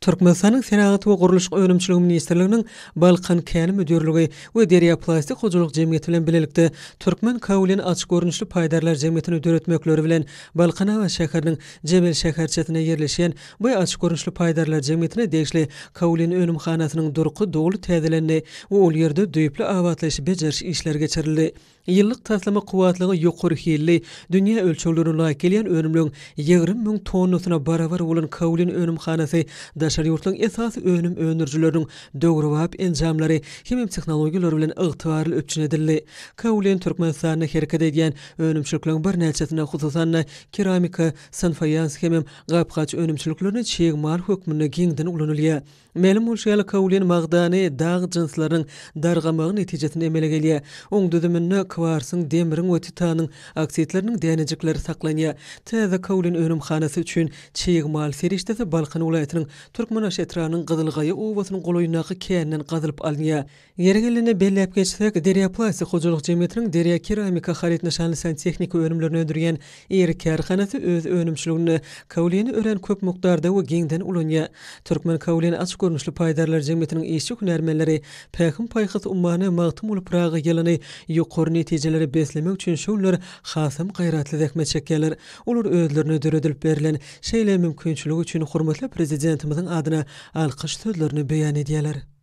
Türkmenistanyň Senagat we gurluşyk önümçiligi ministrliginiň Balkan käni müdirligi we Derýaplastik hojalyk jemgyýeti bilen bilelikde Türkmen kaolin açyk görnüşli paýdarlar jemgyýetini döretmekleri bilen Balkanabat şäheriniň Jebel şäherçesinde ýerleşýän bu açyk görnüşli paýdarlar jemgyýetine degişli kaolin önümhanasynyň durky doly täzelendi we ol ýerde düýpli abatlaýyş-bejeriş işleri geçirildi. Ýyllyk taslama kuwwatlygy ýokary hilli, dünýä ölçeglerine laýyk gelýän önümleň 20 müň tonnasyna barabar bolan kaolin önümhanasy daşary ýurtlaryň esasy önüm öndürijileriniň döwrebap enjamlary hemem tehnologiýalary bilen ygtybarly üpjün edildi. Kaolin Türkmenistanda hereket edýän önümçilikleriň birnäçesinde, hususan-da, keramika, sanfaýans hemem gap-gaç önümçiliklerinde çig mal hökmünde giňden ulanylýar. Mälim bolşy ýaly, kaolin magdany dag jynslarynyň dargamagy netijesinde emele gelýär. Oň düzüminde kwarsyň, demriň we titanyň oksidleriniň dänejikleri saklanýar. Täze kaolin önümhanasy üçin çig mal serişdesi Balkan welaýatynyň Türkmenaşy etrabynyň Gyzylgaýa obasynyň golaýyndaky känden gazylyp alynýar. Ýeri gelende belläp geçsek, Derýaplastik hojalyk jemgyýetiniň Derýakeramika haryt nyşanly santehnika önümlerini öndürýän iri kärhanasy öz önümçiliginde kaolini örän köp mukdarda we giňden ulanýar. Türkmen kaolin açyk görnüşli paýdarlar jemgyýetiniň işçi-hünärmenleri Pähim-paýhas ummany Magtymguly Pyragy ýylyny ýokary netijelere beslemek üçin şu günler hasam gaýratly zähmet çekýärler. Olar özlerine döredilip berlen şeýle mümkinçilik üçin hormatly Prezidentimiziň adyna alkyş sözlerini beýan edýärler.